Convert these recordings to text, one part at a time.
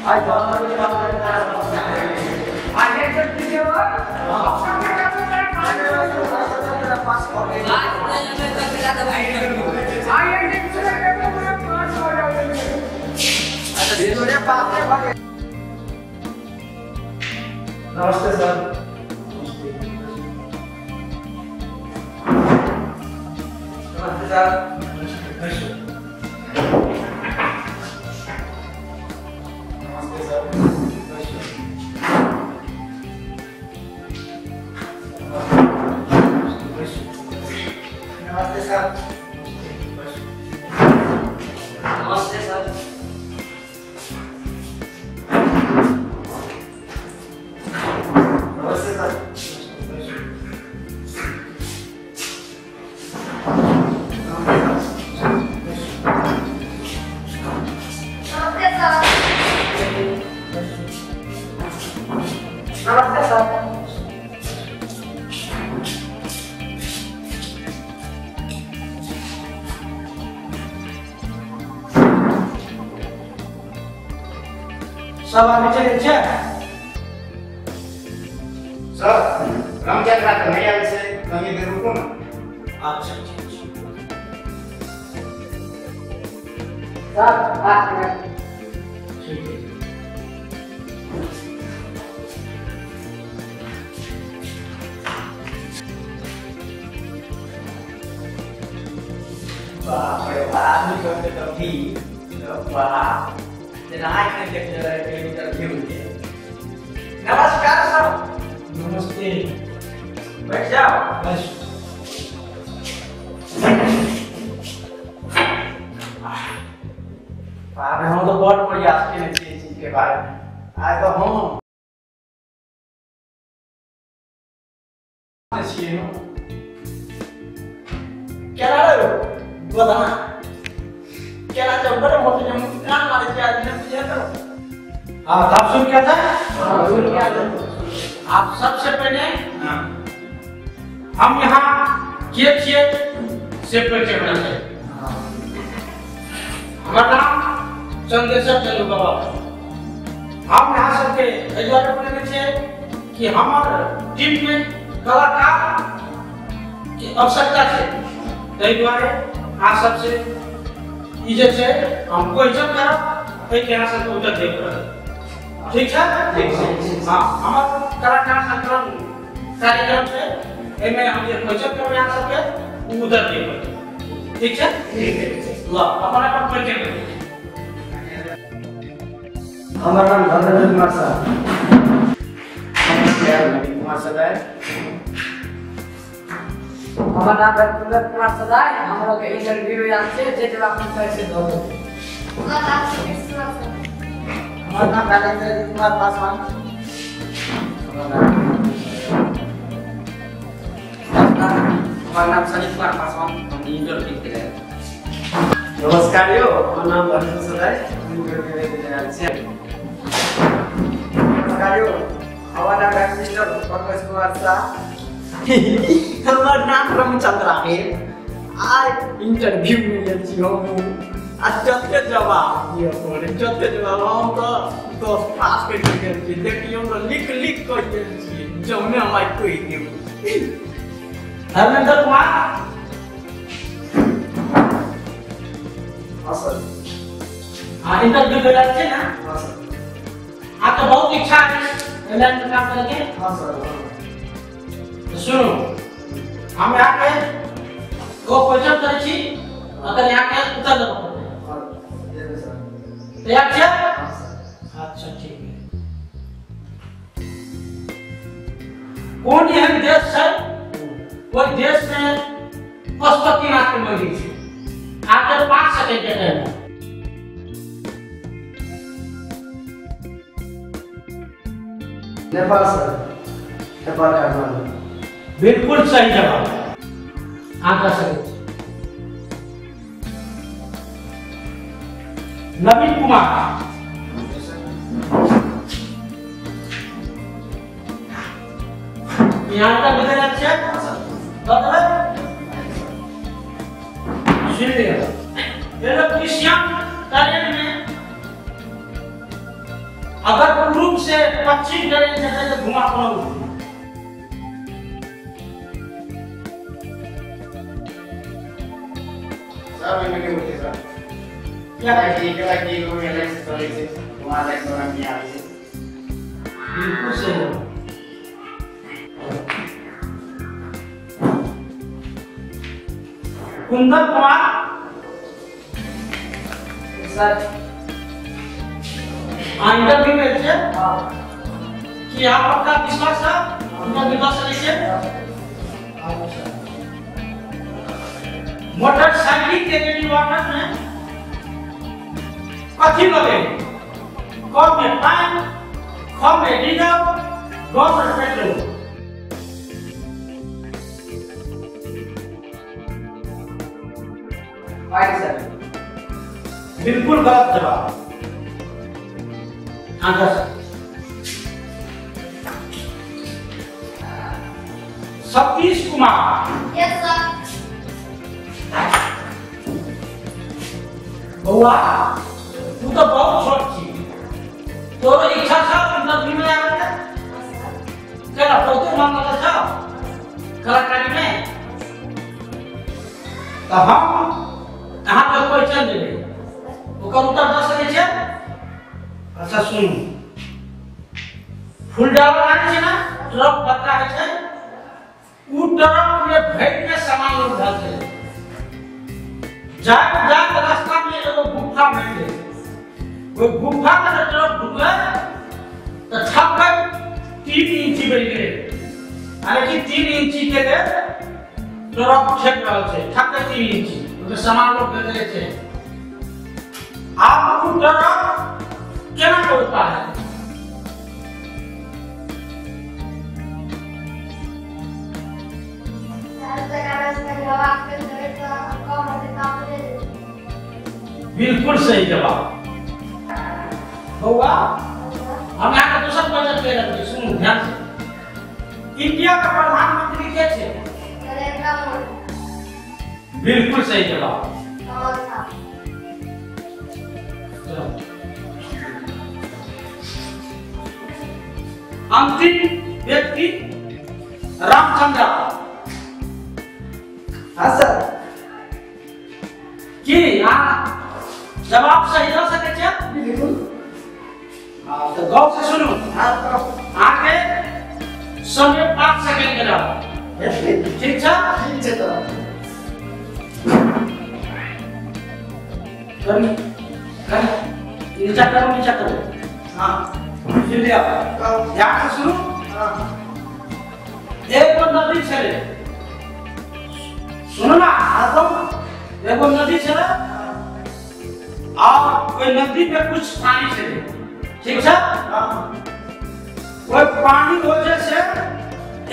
आज नमस्ते सर। नमस्ते सर। नमस्ते सर। नमस्ते सर। नमस्ते sir. नमस्ते sir. नमस्ते sir. सब आदमी चले छै सर। रमजान रात नहीं आयल से कहीं देर रुको ना। अच्छा ठीक छै सर। 5 मिनट ठीक है। बाप रे बाप, आदमी तो भी वाह नमस्कार सर। नमस्ते, बैठ जाओ। बस बाप रे, हम तो बहुत प्रयास केने छियै चीज के बारे में। आज तो हम छियै केना रे बता केना जब बड़े मोटे जब कान मारे छै आदमी ने बुझे करो। हां, आप सुन क्या था? सुन क्या था? आप सबसे पहले हम यहाँ के छियै से परिचय होना चाहिए। हमारा नाम चंद्रेश्वर चंद्र बाबा। हम यहाँ सबके एहि दुआरे बनेने छियै कि हमर टीम में कलाकार के आवश्यकता छै, ताहि दुआरे अहाँ सबसे ई जे छै हम क्वेश्चन करब, ताहिके अहाँ सबके उत्तर दिअ पड़त। ठीक छै? ठीक छै। हाँ, हमर कलाकार संकलन कार्यक्रम छै, एहिमे हम जे क्वेश्चन करबै अहाँ सबके ओ उत्तर दिअ पड़त। ठीक छै? ठीक है। ल अपन अपन परिचय करू। हमर नाम धर्मेंद्र कुमार साह। नवीन कुमार सदाय। हमर नाम रघुनाथ कुमार सदाय। हमरो के इंटरव्यू आयल छै, जे जवाब हम कैसे दो। हमर नाम राजेंद्र कुमार पासवान। हमर नाम सनी कुमार पासवान। हम इंटरव्यू के लिए। नमस्कार यो, हमर नाम अर्जुन सदाय। इंटरव्यू के लिए आयल छै। नमस्कार यो, हमर नाम मिस्टर पंकज कुमार शाह। हमर नाम रामचंद्र है। आज इंटरव्यू में गेल छी हम आ जते जवाब दिअ पड़े, जते जवाब हम तो 10 पास कर गेल छी। देखियौ न, लिख लिख कर गेल छी जौने हम आइ कहि देब। धर्मेंद्र कुमार। हाँ सर। हाँ, इंटरव्यू देला छै ना? हाँ सर। हाँ तो बहुत इच्छा है लाइन में काम करके। हाँ सर। सुनो, हम यहाँ के वो क्वेश्चन करै छी, अगर यहाँ के उत्तर देबऽ पड़तै। तैयार छै? अच्छा ठीक है। कोन एहन देश छै ओहि देश में पशुपतिनाथ के मंदिर छै? अहाँके 5 सेकेंड के टाइम। नेपाल सर। नेपाल काठमाडौँ। बिल्कुल सही जवाब। आंका सही। नवीन कुमार। यहाँ का विद्यालय छै? सुन लिअ। इलेक्ट्रीशियन कार्य में अगर पूर्व से पश्चिम ट्रेन जेतै तऽ धुआं कोना उठतै? सर ओहिमे नहि उठतै सर। किया? कियाकि ओहिमे लाइन से चलै छै, धुआं लाइन द्वारा नहि आबै छै। बिल्कुल सही। कुंदन कुमार। सर। इंटरव्यू में छै हाँ। कि आप पक्का विश्वास है इंटरव्यू दऽ सकै छियै? मोटरसाइकिल के रेडिएटर में कथी लगे? क में पानि, ख में डीजल, ग में पेट्रोल। पानि सर। बिल्कुल गलत जवाब। Answer Satish Kumar. Yes sir. बउआ, तू तो बहुत छोट छी, तोरो इच्छा छौ इंटरव्यू में आबै के? केना बहुते मन लगल छौ कलाकारी में? तऽ हम अहाँके क्वेश्चन देबै, ओकर उत्तर दऽ सकै छियै? अच्छा सुनू, फूल डालल आनै छै ने ट्रक बड़का होइ छै, उ ट्रक में भरि के सामान लोग धर छै। जाइत जाइत रास्ता में एगो गुफा भेटलै, ओहि गुफा में जे ट्रक ढुकलै तऽ ठक्कर 3 इंची बढ़ि गेलै, यानी कि 3 इंची के लेल ट्रक ठेक रहल छै, ठक्कर 3 इंची ओहिमे सामान लोग भेजले छै। आब उ ट्रक केना के पार हेतै? बिल्कुल सही जवाब। बउआ, हम अहाँके दोसर क्वेश्चन कहि रहल छी, सुनू ध्यान से। इंडिया के प्रधानमंत्री के छै? नरेंद्र मोदी। बिल्कुल सही जवाब। अंतिम व्यक्ति रामचंद्र। हाँ सर। की अहाँ जवाब सही दऽ सकै छियै? बिल्कुल। हाँ, तऽ गौर से सुनू। हाँ। अहाँके समय 5 सेकंड के रहत। ठीक छै? ठीक छै। तऽ करू करू, नीचा करू, नीचा करू। हाँ। सुनि लिअ, ध्यान से सुनू। हाँ। एगो नदी छलै, सुनू ना, एगो नदी छलै और ओहि नदी में कुछ पानी छलै, ठीक छै? हाँ। ओहि पानी वजह से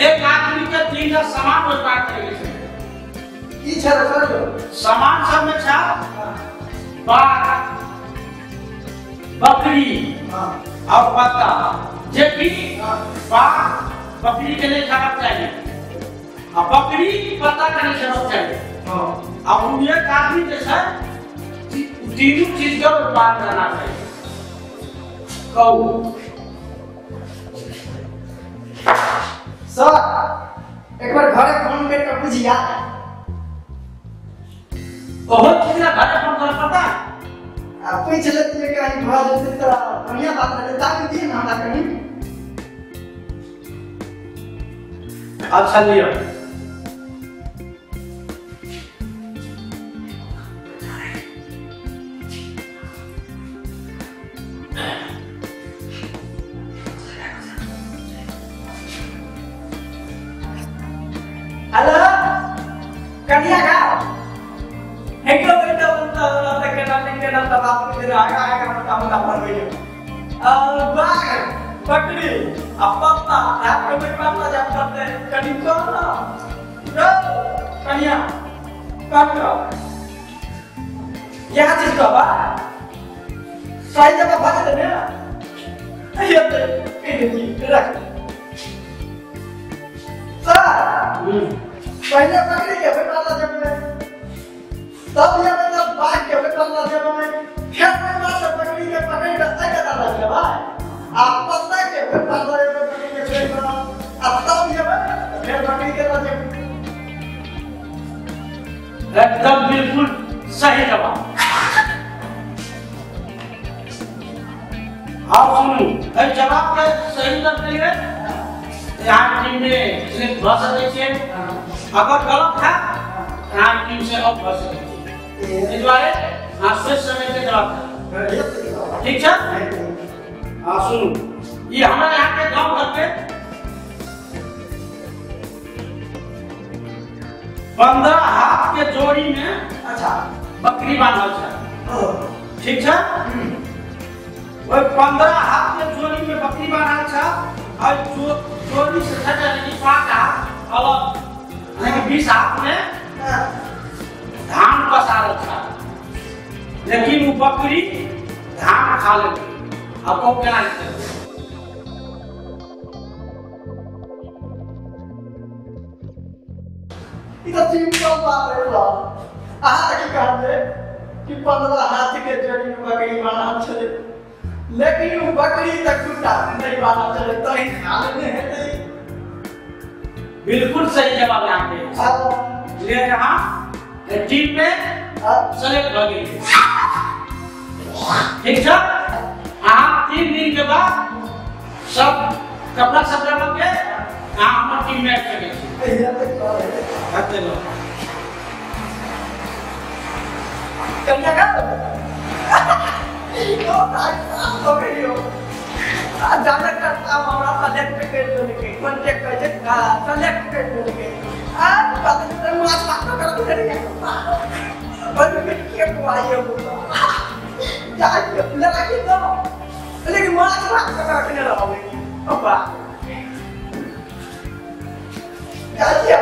एक आदमी के 3 टा सामान ओहि पार करै के छलै। की छलै सर? सामान सब में छै बाघ, बकरी हाँ और पत्ता, जे कि हाँ बाघ बकरी के नहीं खाना चाहिए आ बकरी पत्ता के नहीं खाना चाहिए। हाँ। और उ एक आदमी जे छै तीनों चीज के पार करना चाहिए। कहू सर, एक बार घरे फोन करके पूछिया। ओहो चीज ला घरे फोन करे पड़ता? आ पूछ लेतियै कहीं भऽ जेतै तऽ बढ़िया बात रहतै, ताकि दियै ने हमरा कहीं। अच्छा लिअ। हेलो कनिया का हेलो बेटा, बोलता बोलता के नाम के नाम तब आप इधर आगा आगा बता बता पर गई बाघ बकरी आ पत्ता रात में कोई पत्ता जब करते कनी को ना रो कनिया काटो यह चीज का बा सही जगह भज दे ना ये तो ये रख सर। पहले बकरी के फिर पत्ता जब में तब ये मतलब बाघ के फिर पत्ता जब में फिर मैं बात बकरी के पकड़ के तक डाल दिया भाई आ पता के 15 के बकरी के छोड़ देना आ तब जेबै फेर बकरी के लऽ जेबै। एकदम बिल्कुल सही जवाब। आप सुनू एहि जवाब के सही उत्तर देलियै यहाँ टीम में सिलेक्ट भऽ सकै छियै, अगर गलत है यहाँ टीम से आउट भऽ सकै छियै। एहि दुआरे अहाँ सोचि समझि के जवाब देबै, ठीक छै? हाँ सुनू, ई हमरा यहाँ के गाँव घर के 15 हाथ के जोड़ी में अच्छा बकरी बान्हल छै, ठीक छै? ओहि 15 हाथ के जोड़ी में बकरी बान्हल छै और जोड़ी से यानी कि 5 हाथ अलग यानी कि 20 हाथ में धान पसारल छै, लेकिन वो बकरी धान खा लेलकै। अब ओ केना हेतै? ई तऽ सिंपल बात है। अहाँ तऽ की कहलियै कि 15 हाथ के जोड़ी में बकरी बान्हल छलै, लेकिन ओ बकरी तऽ खुट्टा नहि बान्हल छलै तहि खा लेने हेतै। बिल्कुल सही जवाब यहाँ के ले यहाँ टीम में सेलेक्ट भऽ गेलियै, ठीक छै? अहाँ 3 दिन के बाद सब कपड़ा सब लऽ के अहाँ हमर टीम में आबि सकै छी। कन्या जाना करता हमरा सेलेक्ट कर देलकै, कॉन्टेक्ट करै छै, सेलेक्ट कर देलकै। आ पता नहीं माछ भात कर देलकै, बड़ के कुआइयो जाके लगा के दो, लेकिन माछ भात कर रखने रहबै। अब्बा जाइए।